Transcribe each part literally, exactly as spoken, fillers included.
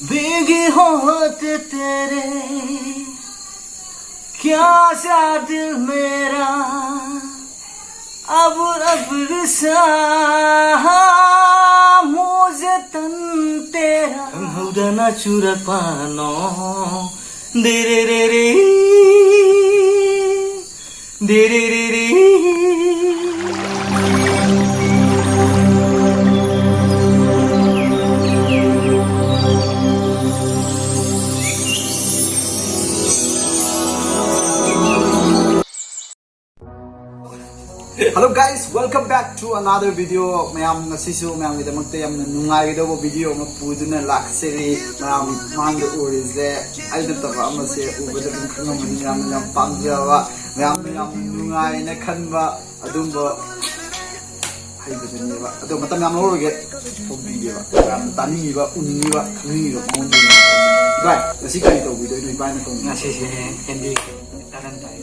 भीगी होठ तेरे, क्या सा दिल मेरा, अब अब्र सा मुझे तन तेरा. ꯈꯪꯍꯧꯗꯅ ꯆꯨꯔꯛꯄꯅꯣ, ꯗꯤꯔꯤꯔꯤꯔꯤ, ꯗꯤꯔꯤꯔꯤꯔꯤ. Hello guys, welcome back to another video. ꯃꯌꯥꯝ, ꯉꯁꯤꯁꯨ ꯃꯌꯥꯝꯒꯤꯗꯃꯛꯇ ꯌꯥꯝꯅ ꯅꯨꯡꯉꯥꯏꯒꯗꯧꯕ video ꯑꯃ ꯄꯨꯗꯨꯅ ꯂꯥꯛꯆꯔꯤ. ꯃꯌꯥꯝ ꯃꯥꯡꯗ ꯎꯔꯤꯁꯦ ꯑꯩ ꯅꯠꯇꯕ ꯑꯃꯁꯦ, ꯎꯕꯗ ꯑꯗꯨꯝ ꯈꯪꯉꯝꯃꯅꯤ, ꯌꯥꯝꯅ ꯌꯥꯝ ꯄꯥꯝꯖꯕ, ꯃꯌꯥꯝꯅ ꯌꯥꯝ ꯅꯨꯡꯉꯥꯏꯅ ꯈꯟꯕ ꯑꯗꯨꯝꯕ ꯍꯩꯕꯗꯨꯅꯦꯕ꯫ ꯑꯗꯣ ꯃꯇꯝ ꯌꯥꯝ ꯂꯧꯔꯣꯏꯒꯦ, ꯐꯣꯡꯕꯤꯒꯦꯕ꯫ ꯃꯌꯥꯝꯅ ꯇꯥꯅꯤꯡꯉꯤꯕ, ꯎꯅꯤꯡꯉꯤꯕ, ꯈꯪꯅꯤꯡꯉꯤꯕ ꯃꯉꯣꯟꯗ ꯌꯦꯡꯉꯣ꯫ ꯏꯕꯥꯏ, ꯉꯁꯤ ꯀꯔꯤ ꯇꯧꯕꯤꯗꯣꯏꯅꯣ ꯏꯕꯥꯏꯅ ꯇꯧꯅꯤꯡꯕ? ꯉꯁꯤꯁꯦ ꯍꯤꯟꯗꯤ ꯇꯥꯔꯟ ꯇꯥꯏ꯫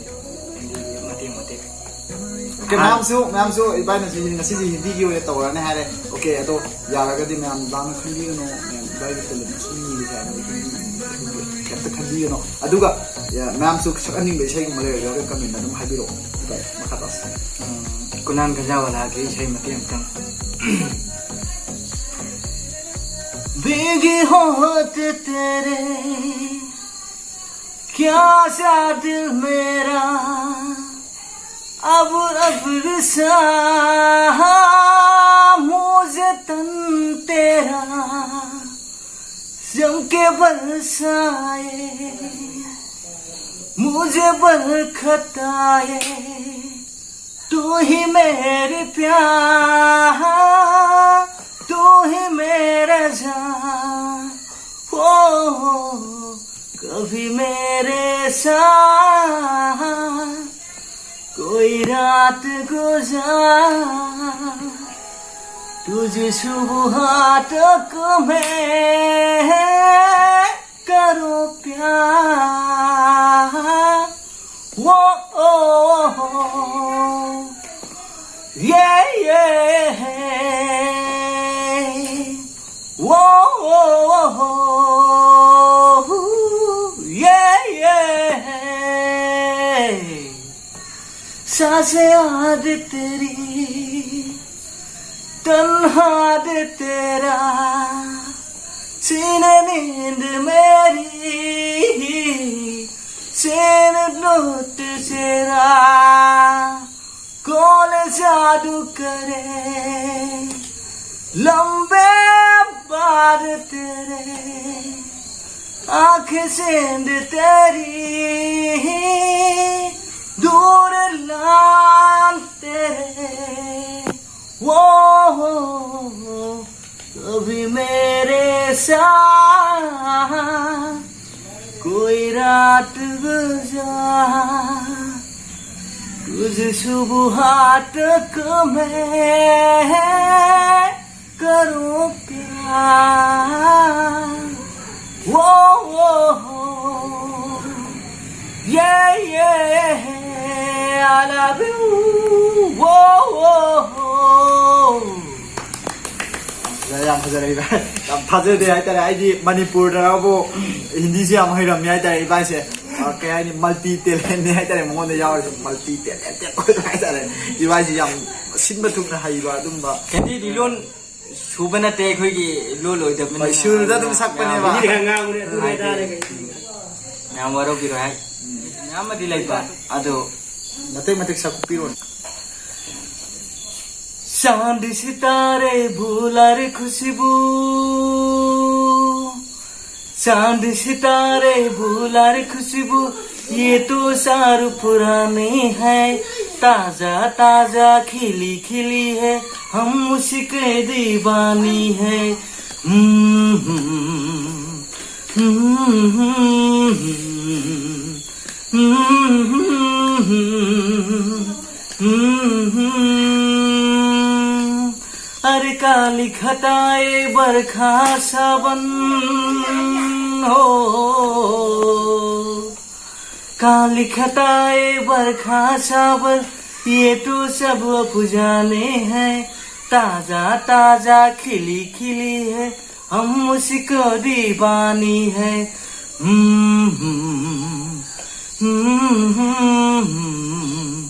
ꯍꯤꯟꯗꯤꯒꯤ ꯃꯇꯦꯛ ꯃꯇꯦꯛ꯫ ꯑꯣꯀꯦ, ꯃꯌꯥꯝꯁꯨ, ꯃꯌꯥꯝꯁꯨ ꯏꯕꯥꯏꯅ ꯁꯤ, ꯉꯁꯤꯗꯤ ꯍꯤꯟꯗꯤꯒꯤ ꯑꯣꯏꯅ ꯇꯧꯔꯅꯤ ꯍꯥꯏꯔꯦ꯫ ꯑꯣꯀꯦ, ꯑꯗꯣ ꯌꯥꯔꯒꯗꯤ ꯃꯌꯥꯝ ꯂꯥꯡꯅ ꯈꯟꯕꯤꯒꯅꯨ, ꯃꯌꯥꯝ ꯏꯕꯥꯏꯒꯤ ꯇꯦꯂꯦꯟ ꯁꯨꯝ ꯌꯦꯡꯉꯤꯁꯦ ꯍꯥꯏꯕꯗꯤ ꯍꯤꯟꯗꯤ, ꯑꯗꯨꯒꯤ ꯀꯩꯝꯇ ꯈꯟꯕꯤꯒꯅꯨ꯫ ꯑꯗꯨꯒ, ꯌꯥ, ꯃꯌꯥꯝꯁꯨ ꯁꯛꯍꯟꯅꯤꯡꯕ ꯏꯁꯩꯒꯨꯝꯕ ꯂꯩꯔꯒ ꯀꯃꯦꯟ ꯑꯗꯨꯝ ꯍꯥꯏꯕꯤꯔꯛꯑꯣ꯫ ꯏꯕꯥꯏ, ꯃꯈꯥ ꯇꯥꯁꯤ꯫ ꯎꯝ, ꯀꯨꯅꯥꯟ ꯈꯟꯖꯥꯋꯥꯂꯥꯒꯤ ꯏꯁꯩ ꯃꯇꯦꯛ ꯑꯃꯇꯪ꯫ भीगी होठ तेरे, क्या सा दिल मेरा, अब अब्र सा मुझे तन तेरा, जम के बरसाए, मुझे बरखताए, तू ही मेरी प्यार, तू ही मेरा जान, ओ, कभी मेरे साथ कोई रात गुजार, तुझ सुबह तक मैं करो प्यार। वो, ओ, ओ, ओ, ये, ये, वो, ओ, ओ, ओ, से याद तेरी, तन्हा दे तेरा, सीने नींद मेरी, सीने नोट सेरा, कोल जादू करे, लंबे बार तेरे, आंखें सेंध तेरी, दूर लान तेरे, वो कभी मेरे साथ कोई रात गुजार, तुझ सुबह तक मैं करूं प्यार। वो, वो, वो, ये, ये, I love you. वो, वो, वो. ꯌꯥꯝ ꯐꯖꯔꯛꯏꯕ, ꯌꯥꯝ ꯊꯥꯖꯗꯦ ꯍꯥꯏꯇꯥꯔꯦ꯫ ꯑꯩꯗꯤ ꯃꯅꯤꯄꯨꯔꯗꯕꯨ ꯍꯤꯟꯗꯤꯁꯦ ꯌꯥꯝ ꯍꯩꯔꯝꯃꯤ ꯍꯥꯏꯇꯥꯔꯦ꯫ ꯏꯕꯥꯏꯁꯦ, ꯑ, ꯀꯩ ꯍꯥꯏꯅꯤ, ꯃꯜꯇꯤ ꯇꯦꯂꯦꯟꯅꯤ ꯍꯥꯏꯇꯥꯔꯦ꯫ ꯃꯉꯣꯟꯗ ꯌꯥꯎꯔꯤꯁꯦ ꯃꯜꯇꯤ ꯇꯦꯂꯦꯟꯇꯦꯠ ꯑꯣꯏꯕ ꯍꯥꯏꯇꯥꯔꯦ꯫ ꯏꯕꯥꯏꯁꯦ ꯌꯥꯝ ꯁꯤꯟꯕ ꯊꯨꯡꯅ ꯍꯩꯕ ꯑꯗꯨꯝꯕ꯫ ꯀꯦꯟꯗꯤꯗꯤ ꯂꯣꯟ ꯁꯨꯕ ꯅꯠꯇꯦ, ꯑꯩꯈꯣꯏꯒꯤ ꯂꯣꯜ ꯑꯣꯏꯗꯕꯅꯤꯅ꯫ ꯍꯣꯏ, ꯁꯨꯔꯗ ꯑꯗꯨꯝ ꯁꯛꯄꯅꯦꯕ꯫ ꯃꯌꯥꯝ ꯃꯤꯅ ꯈꯔ ꯉꯥꯡꯕꯅꯦ, ꯑꯗꯨ ꯍꯥꯏꯗꯤ ꯍꯥꯏꯇꯥꯔꯦ ꯀꯩꯅꯣ꯫ ꯃꯌꯥꯝ ꯋꯥꯔꯧꯕꯤꯔꯣꯏ ꯍꯥꯏ꯫ ꯃꯌꯥꯝ ꯑꯃꯗꯤ ꯂꯩꯕ, ꯑꯗꯣ ꯃꯇꯦꯛ ꯃꯇꯦꯛ ꯁꯛꯄꯤꯔꯣꯅꯦ꯫ चांद सितारे भूला रे खुशबू, चांद सितारे भूला रे खुशबू, ये तो सारू पुरानी है, ताजा ताजा खिली खिली है, हम उसके दीवानी है। हम्म, हम्म, हम्म, हम्म, हम्म, हम्म, हम्म, हम्म, हम्म, हम्म। अरे काली घटाए बरखा सावन हो, काली घटाए बरखा सावन, ये तो सब अफसाने हैं। ताजा ताजा खिली खिली है, हम उसको दीवानी है। हम्म, हम्म, हम्म, हम्म, हम्म।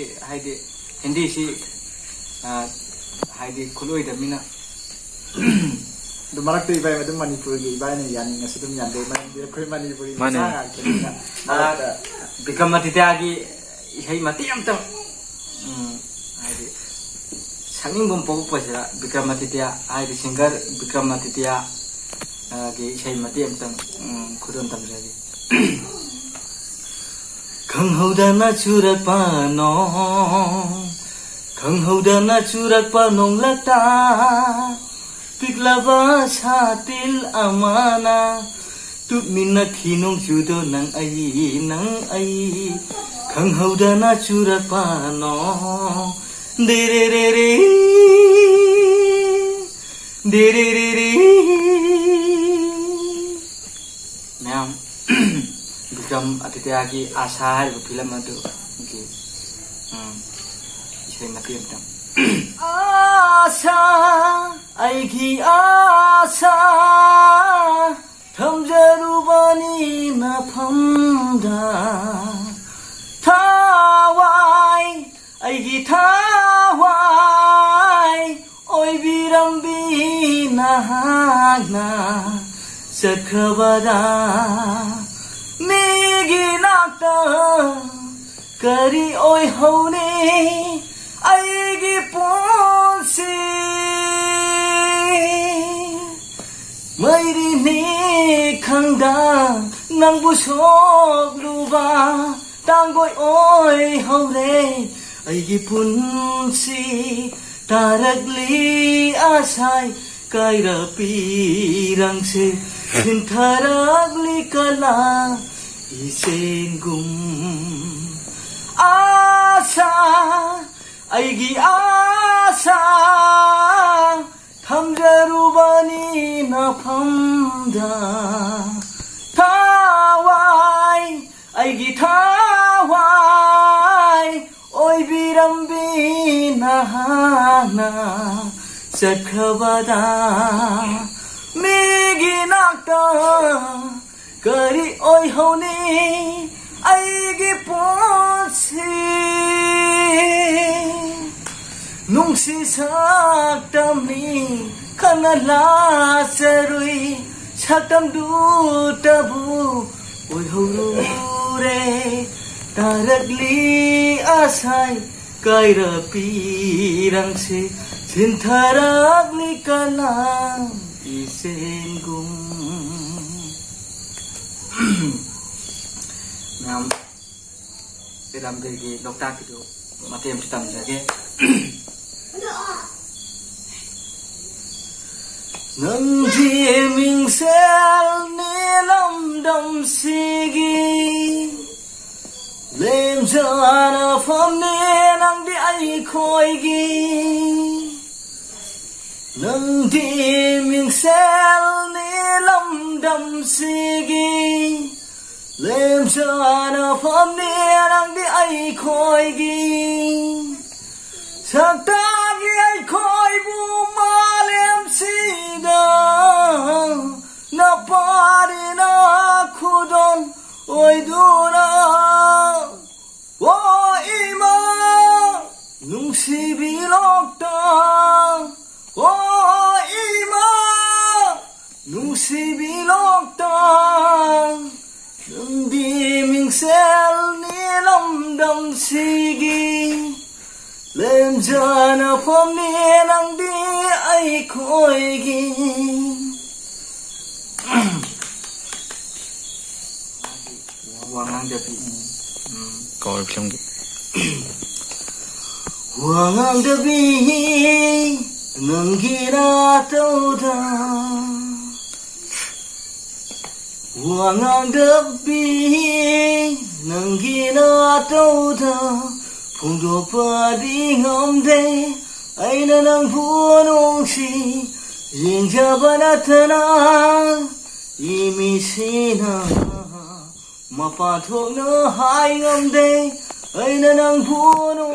ꯍꯥꯏꯗꯤ ꯍꯤꯟꯗꯤꯁꯤ, ꯑ, ꯍꯥꯏꯗꯤ ꯈꯨꯠꯂꯣꯏꯗꯕꯅꯤꯅ꯫ ꯑꯗꯨ ꯃꯔꯛꯇ ꯏꯕꯥꯏ ꯑꯗꯨꯝ ꯃꯅꯤꯄꯨꯔꯒꯤ ꯏꯕꯥꯏꯅ ꯌꯥꯅꯤꯡꯉꯁꯨ ꯑꯗꯨꯝ ꯌꯥꯟꯗꯦ, ꯃꯔꯝꯗꯤ ꯑꯩꯈꯣꯏ ꯃꯅꯤꯄꯨꯔꯤ ꯃꯥꯅꯦ꯫ ꯃꯆꯥ ꯉꯥꯛꯇꯅꯤꯅ꯫ ꯑ, ꯃꯔꯛꯇ ꯕꯤꯀ꯭ꯔꯃꯥꯗꯤꯇ꯭ꯌꯥꯒꯤ ꯏꯁꯩ ꯃꯇꯦꯛ ꯑꯝꯇꯪ, ꯎꯝ, ꯍꯥꯏꯗꯤ ꯁꯛꯅꯤꯡꯕ ꯑꯃ ꯄꯣꯛꯂꯛꯄꯁꯤꯗ, ꯕꯤꯀ꯭ꯔꯃꯥꯗꯤꯇ꯭ꯌꯥ ꯍꯥꯏꯗꯤ ꯁꯤꯡꯒꯔ ꯕꯤꯀ꯭ꯔꯃꯥꯗꯤꯇ꯭ꯌꯥ, ꯑ, ꯒꯤ ꯏꯁꯩ ꯃꯇꯦꯛ ꯑꯝꯇꯪ, ꯎꯝ, ꯈꯨꯗꯣꯜ ꯇꯝꯖꯒꯦ꯫ ꯈꯪꯍꯧꯗꯅ ꯆꯨꯔꯛꯄ ꯅꯣꯡ, ꯈꯪꯍꯧꯗꯅ ꯆꯨꯔꯛꯄ ꯅꯣꯡꯂꯛꯇ, ꯄꯤꯛꯂꯕ ꯁꯥꯇꯤꯜ ꯑꯃꯅ ꯇꯨꯞꯃꯤꯟꯅꯈꯤ ꯅꯣꯡꯖꯨꯗꯣ ꯅꯪ ꯑꯩ, ꯅꯪ ꯑꯩ, ꯈꯪꯍꯧꯗꯅ ꯆꯨꯔꯛꯄ ꯅꯣꯡ꯫ ꯗꯦꯔꯦꯔꯦꯔꯦ, ꯗꯦꯔꯦꯔꯦꯔꯦ꯫ ꯃꯌꯥꯝ, ꯕꯤꯀ꯭ꯔꯝ ꯑꯗꯤꯇ꯭ꯌꯥꯒꯤ ꯑꯥꯁꯥ ꯍꯥꯏꯔꯤꯕ ꯐꯤꯂꯝ ꯑꯗꯨꯒꯤ, ꯎꯝ, ꯏꯁꯩ ꯃꯇꯦꯛ ꯑꯃꯇꯪ꯫ ꯑꯥꯁꯥ, ꯑꯩꯒꯤ ꯑꯥꯁꯥ, ꯊꯝꯖꯔꯨꯕꯅꯤ ꯅꯐꯝꯗ꯫ ꯊꯋꯥꯏ, ꯑꯩꯒꯤ ꯊꯋꯥꯏ ꯑꯣꯏꯕꯤꯔꯝꯕꯤ ꯅꯍꯥꯛꯅ ꯆꯠꯈ꯭ꯔꯕꯗ ꯃꯤꯒꯤ ꯅꯥꯛꯇ ꯀꯔꯤ ꯑꯣꯏꯍꯧꯅꯤ ꯑꯩꯒꯤ ꯄꯨꯟꯁꯤ? ꯃꯩꯔꯤꯅꯤ ꯈꯪꯗ ꯅꯪꯕꯨ ꯁꯣꯛꯂꯨꯕ ꯇꯥꯡꯒꯣꯏ ꯑꯣꯏꯍꯧꯔꯦ ꯑꯩꯒꯤ ꯄꯨꯟꯁꯤ꯫ ꯇꯥꯔꯛꯂꯤ ꯑꯁꯥꯏ ꯀꯥꯏꯔ ꯄꯤꯔꯪꯁꯦ, ꯁꯤꯟꯊꯔꯛꯂꯤ ꯀꯂꯥ ꯏꯆꯦꯟꯒꯨꯝ꯫ ꯑꯁꯥ, ꯑꯩꯒꯤ ꯑꯁꯥ, ꯊꯝꯖꯔꯨꯕꯅꯤ ꯅꯐꯝꯗ꯫ ꯊꯋꯥꯏ, ꯑꯩꯒꯤ ꯊꯋꯥꯏ ꯑꯣꯏꯕꯤꯔꯝꯕꯤ ꯅꯍꯥꯛꯅ ꯆꯠꯈ꯭ꯔꯕꯗ, ꯃꯤꯒꯤ ꯅꯥꯛꯇ ꯀꯔꯤ ꯑꯣꯏꯍꯧꯅꯤ ꯑꯩꯒꯤ ꯄꯨꯟꯁꯤ? ꯅꯨꯡꯁꯤ ꯁꯛꯇꯝꯅꯤ ꯈꯟꯅ ꯂꯥꯛꯆꯔꯨꯏ, ꯁꯛꯇꯝꯗꯨꯇꯕꯨ ꯑꯣꯏꯍꯧꯔꯨꯔꯦ꯫ ꯇꯥꯔꯛꯂꯤ ꯑꯁꯥꯏ ꯀꯥꯏꯔ ꯄꯤꯔꯪꯁꯦ, ꯁꯤꯟꯊꯔꯛꯂꯤ ꯀꯅꯥ ꯏꯆꯦꯟꯒꯨꯝ꯫ ꯃꯌꯥꯝ ꯄꯦꯂꯥꯝꯕꯦꯒꯤ ꯂꯣꯛꯇꯥꯛꯀꯤꯗꯨ ꯃꯇꯦꯛ ꯑꯃꯁꯨ ꯇꯝꯖꯒꯦ꯫ ꯅꯪꯗꯤ ꯃꯤꯡꯁꯦꯜꯅꯤ ꯂꯝꯗꯝꯁꯤꯒꯤ, ꯂꯦꯝꯖꯅꯐꯝꯅꯤ ꯅꯪꯗꯤ ꯑꯩꯈꯣꯏꯒꯤ꯫ ꯅꯪꯗꯤ ꯃꯤꯡꯁꯦꯜꯅꯤ ꯂꯝꯗꯝꯁꯤꯒꯤ, ꯂꯦꯝꯖꯅꯐꯝꯅꯤ ꯅꯪꯗꯤ ꯑꯩꯈꯣꯏꯒꯤ꯫ ꯁꯛꯇꯥꯛꯂꯤ ꯑꯩꯈꯣꯏꯕꯨ ꯃꯥꯂꯦꯝꯁꯤꯗ, ꯅꯄꯥꯔꯤꯅ ꯈꯨꯗꯣꯜ ꯑꯣꯏꯗꯨꯅ꯫ ꯑꯣ ꯏꯃꯥ, ꯅꯨꯡꯁꯤꯕꯤ ꯂꯣꯛꯇꯥꯛ, ꯑꯣ ꯏꯃꯥ, ꯅꯨꯡꯁꯤꯕꯤ ꯂꯣꯛꯇꯥꯛ, ꯅꯪꯗꯤ ꯃꯤꯡꯁꯦꯜꯅꯤ ꯂꯝꯗꯝꯁꯤꯒꯤ, ꯂꯦꯝꯖꯅꯐꯝꯅꯤ ꯅꯪꯗꯤ ꯑꯩꯈꯣꯏꯒꯤ꯫ ꯋꯥ ꯉꯥꯡꯗꯕꯤ꯫ ꯎꯝ꯫ ꯀꯧꯔ ꯐꯤꯂꯝꯒꯤ꯫ ꯋꯥ ꯉꯥꯡꯗꯕꯤ ꯅꯪꯒꯤ ꯅꯥꯇꯧꯗ, ꯋꯥ ꯉꯥꯡꯗꯕꯤ ꯅꯪꯒꯤ ꯅꯥꯇꯧꯗ ꯐꯣꯡꯗꯣꯛꯄꯗꯤ ꯉꯝꯗꯦ꯫ ꯑꯩꯅ ꯅꯪꯕꯨ ꯅꯨꯡꯁꯤ ꯌꯦꯡꯖꯕ ꯅꯠꯇꯅ ꯏꯃꯤꯁꯤꯅ ꯃꯄꯥꯟ ꯊꯣꯛꯅ ꯍꯥꯏ ꯉꯝꯗꯦ꯫ ꯑꯩꯅ ꯅꯪꯕꯨ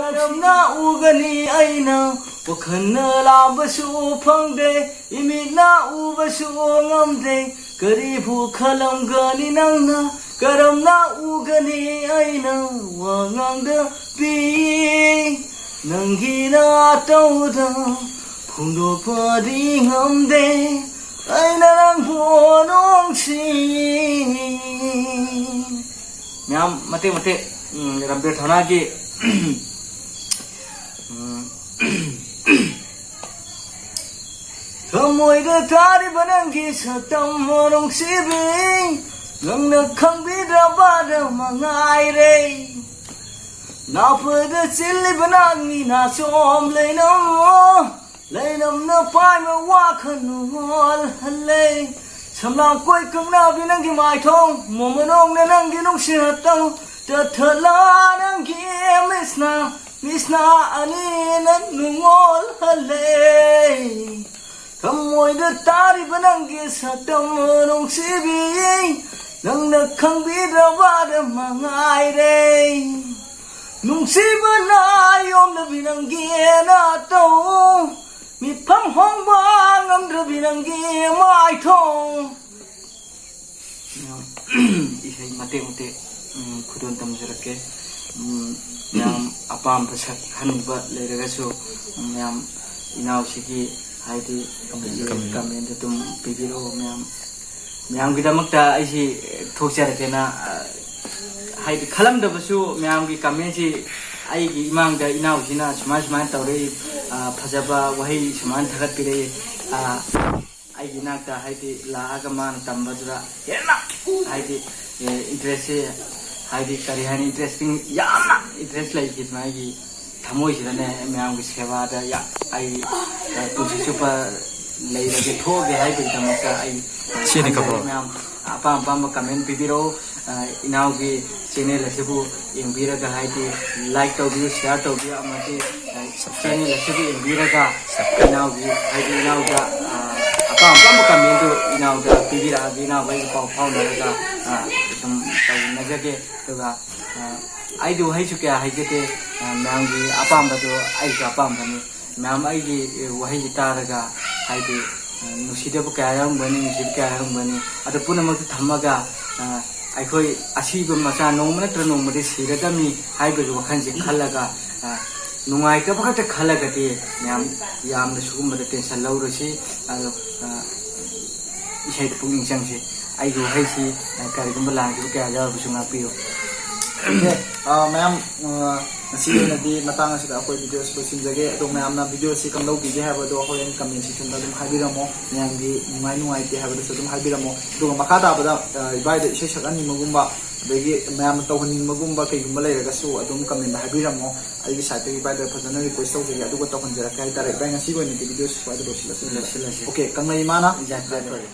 ꯀꯔꯝꯅ ꯎꯒꯅꯤ? ꯑꯩꯅ ꯋꯥꯈꯜꯅ ꯂꯥꯝꯕꯁꯨ ꯐꯪꯗꯦ, ꯏꯃꯤꯠꯅ ꯎꯕꯁꯨ ꯉꯝꯗꯦ꯫ ꯀꯔꯤꯕꯨ ꯈꯜꯂꯝꯒꯅꯤ ꯅꯪꯅ? ꯀꯔꯝꯅ ꯎꯒꯅꯤ ꯑꯩꯅ ꯋꯥ ꯉꯥꯡꯗꯕꯤ? ꯅꯪꯒꯤ ꯅꯥꯇꯧꯗ ꯐꯣꯡꯗꯣꯛꯄꯗꯤ ꯉꯝꯗꯦ꯫ ꯑꯩꯅ ꯅꯪꯕꯨ ꯅꯨꯡꯁꯤ꯫ ꯃꯌꯥꯝ ꯃꯇꯦꯛ ꯃꯇꯦꯛ, ꯎꯝ, ꯔꯝꯕꯤꯔ ꯊꯧꯅꯥꯒꯤ, ꯎꯝ, ꯊꯃꯣꯏꯗ ꯇꯥꯔꯤꯕ ꯅꯪꯒꯤ ꯁꯛꯇꯝ ꯅꯨꯡꯁꯤꯕꯤ, ꯅꯪꯅ ꯈꯪꯕꯤꯗ꯭ꯔꯕꯗ ꯃꯉꯥꯏꯔꯦ꯫ ꯅꯥꯄꯗ ꯆꯤꯜꯂꯤꯕ ꯅꯪꯒꯤ ꯅꯥꯆꯣꯝ ꯂꯩꯅꯝ, ꯂꯩꯅꯝꯅ ꯄꯥꯏꯕ ꯋꯥꯈꯜ ꯅꯨꯡꯉꯣꯜꯍꯜꯂꯦ꯫ ꯁꯝꯂꯥꯡ ꯀꯣꯏ ꯀꯪꯅꯕꯤ ꯅꯪꯒꯤ ꯃꯥꯏꯊꯣꯡ, ꯃꯣꯃꯣꯅꯣꯡꯅ ꯅꯪꯒꯤ ꯅꯨꯡꯁꯤ ꯍꯠꯇꯧ, ꯇꯠꯊꯠꯂ ꯅꯪꯒꯤ ꯃꯤꯁꯅ, ꯃꯤꯁꯅ ꯑꯅꯤꯅ ꯅꯨꯡꯉꯣꯜꯍꯜꯂꯦ꯫ ꯊꯃꯣꯏꯗ ꯇꯥꯔꯤꯕ ꯅꯪꯒꯤ ꯁꯛꯇꯝ ꯅꯨꯡꯁꯤꯕꯤ, ꯅꯪꯅ ꯈꯪꯕꯤꯗ꯭ꯔꯕꯗ ꯃꯉꯥꯏꯔꯦ꯫ ꯅꯨꯡꯁꯤꯕꯅ ꯌꯣꯝꯂꯕꯤ ꯅꯪꯒꯤ ꯅꯥꯇꯧ, ꯃꯤꯐꯝ ꯍꯣꯡꯕ ꯉꯝꯗ꯭ꯔꯕꯤ ꯅꯪꯒꯤ ꯃꯥꯏꯊꯣꯡ꯫ ꯃꯌꯥꯝ, ꯏꯁꯩ ꯃꯇꯦꯛ ꯃꯇꯦꯛ, ꯎꯝ, ꯈꯨꯗꯣꯜ ꯇꯝꯖꯔꯛꯀꯦ꯫ ꯎꯝ, ꯃꯌꯥꯝ ꯑꯄꯥꯝꯕ ꯁꯛꯍꯟꯅꯤꯡꯕ ꯂꯩꯔꯒꯁꯨ, ꯎꯝ, ꯃꯌꯥꯝ ꯏꯅꯥꯎꯁꯤꯒꯤ ꯍꯥꯏꯗꯤ ꯀꯃꯦꯟ, ꯀꯃꯦꯟ꯫ ꯀꯃꯦꯟꯗ ꯑꯗꯨꯝ ꯄꯤꯕꯤꯔꯛꯑꯣ ꯃꯌꯥꯝ꯫ ꯃꯌꯥꯝꯒꯤꯗꯃꯛꯇ ꯑꯩꯁꯤ ꯊꯣꯛꯆꯔꯛꯀꯦꯅ, ꯑ, ꯍꯥꯏꯗꯤ ꯈꯜꯂꯝꯗꯕꯁꯨ ꯃꯌꯥꯝꯒꯤ ꯀꯃꯦꯟꯁꯤ ꯑꯩꯒꯤ ꯏꯃꯥꯡꯗ ꯏꯅꯥꯎꯁꯤꯅ ꯁꯨꯃꯥꯏ ꯁꯨꯃꯥꯏꯅ ꯇꯧꯔꯛꯏ, ꯑ, ꯐꯖꯕ ꯋꯥꯍꯩ ꯁꯨꯃꯥꯏꯅ ꯊꯥꯒꯠꯄꯤꯔꯛꯏ, ꯑ, ꯑꯩꯒꯤ ꯏꯅꯥꯛꯇ ꯍꯥꯏꯗꯤ ꯂꯥꯛꯑꯒ ꯃꯥꯅ ꯇꯝꯕꯗꯨꯗ ꯍꯦꯟꯅ ꯍꯥꯏꯗꯤ, ꯑꯦ, ꯏꯟꯇꯔꯦꯁꯁꯦ ꯍꯥꯏꯗꯤ ꯀꯔꯤ ꯍꯥꯏꯅꯤ, ꯏꯟꯇꯔꯦꯁꯇꯤꯡ ꯌꯥꯝꯅ ꯏꯟꯇꯔꯦꯁ ꯂꯩꯈꯤꯗꯅ ꯑꯩꯒꯤ ꯊꯃꯣꯏꯁꯤꯗꯅꯦ ꯃꯌꯥꯝꯒꯤ ꯁꯦꯕꯥꯗ ꯌꯥ-, ꯑꯩ, ꯑ, ꯄꯨꯟꯁꯤ ꯆꯨꯞꯄ ꯂꯩꯔꯒꯦ, ꯊꯣꯛꯑꯒꯦ ꯍꯥꯏꯕꯒꯤꯗꯃꯛꯇ ꯑꯩ ꯁꯤꯅꯤ ꯊꯝꯖꯔꯤ꯫ ꯈꯕꯔ꯫ ꯃꯌꯥꯝ ꯑꯄꯥꯝ ꯑꯄꯥꯝꯕ comment ꯄꯤꯕꯤꯔꯛꯎ꯫ ꯑ, ꯏꯅꯥꯎꯒꯤ channel ꯑꯁꯤꯕꯨ ꯌꯦꯡꯕꯤꯔꯒ, ꯍꯥꯏꯗꯤ, like ꯇꯧꯕꯤꯌꯨ, share ꯇꯧꯕꯤꯌꯨ, ꯑꯃꯗꯤ, ꯑ, channel ꯑꯁꯤꯕꯨ ꯌꯦꯡꯕꯤꯔꯒ ꯏꯅꯥꯎꯒꯤ, ꯍꯥꯏꯗꯤ, ꯏꯅꯥꯎꯗ, ꯑ, ꯑꯄꯥꯝ ꯑꯄꯥꯝꯕ commentꯗꯨ ꯏꯅꯥꯎꯗ ꯄꯤꯕꯤꯔꯛꯑꯒ, ꯏꯅꯥꯎꯒ ꯑꯩꯒ ꯄꯥꯎ ꯐꯥꯎꯅꯔꯒ, ꯑ, ꯁꯨꯝ ꯇꯧꯃꯤꯟꯅꯖꯒꯦ꯫ ꯑꯗꯨꯒ, ꯑ, ꯑꯩꯗꯤ ꯋꯥꯍꯩꯁꯨ ꯀꯌꯥ ꯍꯥꯏꯖꯗꯦ꯫ ꯑ, ꯃꯌꯥꯝꯒꯤ ꯑꯄꯥꯝꯕꯗꯣ ꯑꯩꯁꯨ ꯑꯄꯥꯝꯕꯅꯤ꯫ ꯃꯌꯥꯝ ꯑꯩꯒꯤ, ꯑ, ꯋꯥꯍꯩꯁꯤ ꯇꯥꯔꯒ, ꯍꯥꯏꯗꯤ, ꯑ, ꯅꯨꯡꯁꯤꯗꯕ ꯀꯌꯥ ꯌꯥꯎꯔꯝꯒꯅꯤ, ꯅꯨꯡꯁꯤꯕ ꯀꯌꯥ ꯌꯥꯎꯔꯝꯒꯅꯤ꯫ ꯑꯗꯨ ꯄꯨꯝꯅꯃꯛꯇꯨ ꯊꯝꯃꯒ, ꯑ, ꯑꯩꯈꯣꯏ ꯑꯁꯤꯕ ꯃꯆꯥ ꯅꯣꯡꯃ ꯅꯠꯇ꯭ꯔ ꯅꯣꯡꯃꯗꯤ ꯁꯤꯔꯗꯝꯃꯤ ꯍꯥꯏꯕꯒꯤ ꯋꯥꯈꯜꯁꯦ ꯈꯜꯂꯒ, ꯑ, ꯅꯨꯡꯉꯥꯏꯇꯕ ꯈꯛꯇ ꯈꯜꯂꯒꯗꯤ ꯃꯌꯥꯝ ꯌꯥꯝꯅ ꯁꯤꯒꯨꯝꯕꯗ tension ꯂꯧꯔꯨꯁꯤ꯫ ꯑꯗꯣ, ꯑ, ꯏꯁꯩꯗ ꯄꯨꯛꯅꯤꯡ ꯆꯪꯁꯤ꯫ ꯑꯩꯒꯤ ꯋꯥꯍꯩꯁꯤ, ꯑ, ꯀꯔꯤꯒꯨꯝꯕ ꯂꯥꯟꯈꯤꯕ ꯀꯌꯥ ꯌꯥꯎꯔꯕꯁꯨ ꯉꯥꯛꯄꯤꯌꯨ꯫ ꯑꯣꯀꯦ, ꯑ, ꯃꯌꯥꯝ, ꯑ, ꯉꯁꯤꯒꯤ ꯑꯣꯏꯅꯗꯤ ꯃꯇꯥꯡ ꯑꯁꯤꯗ ꯑꯩꯈꯣꯏ videoꯁꯤ ꯂꯣꯏꯁꯤꯟꯖꯒꯦ꯫ ꯑꯗꯣ ꯃꯌꯥꯝꯅ videoꯁꯤ ꯀꯝꯗꯧꯕꯤꯒꯦ ꯍꯥꯏꯕꯗꯣ ꯍꯣꯔꯦꯟ comment sectionꯗ ꯑꯗꯨꯝ ꯍꯥꯏꯕꯤꯔꯝꯃꯣ꯫ ꯃꯌꯥꯝꯒꯤ ꯅꯨꯡꯉꯥꯏ ꯅꯨꯡꯉꯥꯏꯇꯦ ꯍꯥꯏꯕꯗꯨꯁꯨ ꯑꯗꯨꯝ ꯍꯥꯏꯕꯤꯔꯝꯃꯣ꯫ ꯑꯗꯨꯒ ꯃꯈꯥ ꯇꯥꯕꯗ, ꯑ, ꯏꯕꯥꯏꯗ ꯏꯁꯩ ꯁꯛꯍꯟꯅꯤꯡꯕꯒꯨꯝꯕ, ꯑꯗꯒꯤ ꯃꯌꯥꯝꯅ ꯇꯧꯍꯟꯅꯤꯡꯕꯒꯨꯝꯕ ꯀꯩꯒꯨꯝꯕ ꯂꯩꯔꯒꯁꯨ ꯑꯗꯨꯝ commentꯗ ꯍꯥꯏꯕꯤꯔꯝꯃꯣ꯫ ꯑꯩꯒꯤ sideꯇꯒꯤ ꯏꯕꯥꯏꯗ ꯐꯖꯅ request ꯇꯧꯖꯒꯦ꯫ ꯑꯗꯨꯒ ꯇꯧꯍꯟꯖꯔꯛꯀꯦ ꯍꯥꯏꯇꯥꯔꯦ꯫ ꯏꯕꯥꯏ, ꯉꯁꯤꯒꯤ ꯑꯣꯏꯅꯗꯤ videoꯁꯤ ꯁ꯭ꯋꯥꯏꯗ ꯂꯣꯏꯁꯤꯜꯂꯁꯤ꯫ ꯂꯣꯏꯁꯤꯜꯂꯁꯤ꯫ ꯑꯣꯀꯦ, ꯀꯪꯂꯩ ꯏꯃꯥꯅ ꯌꯥꯏꯐꯔꯦ꯫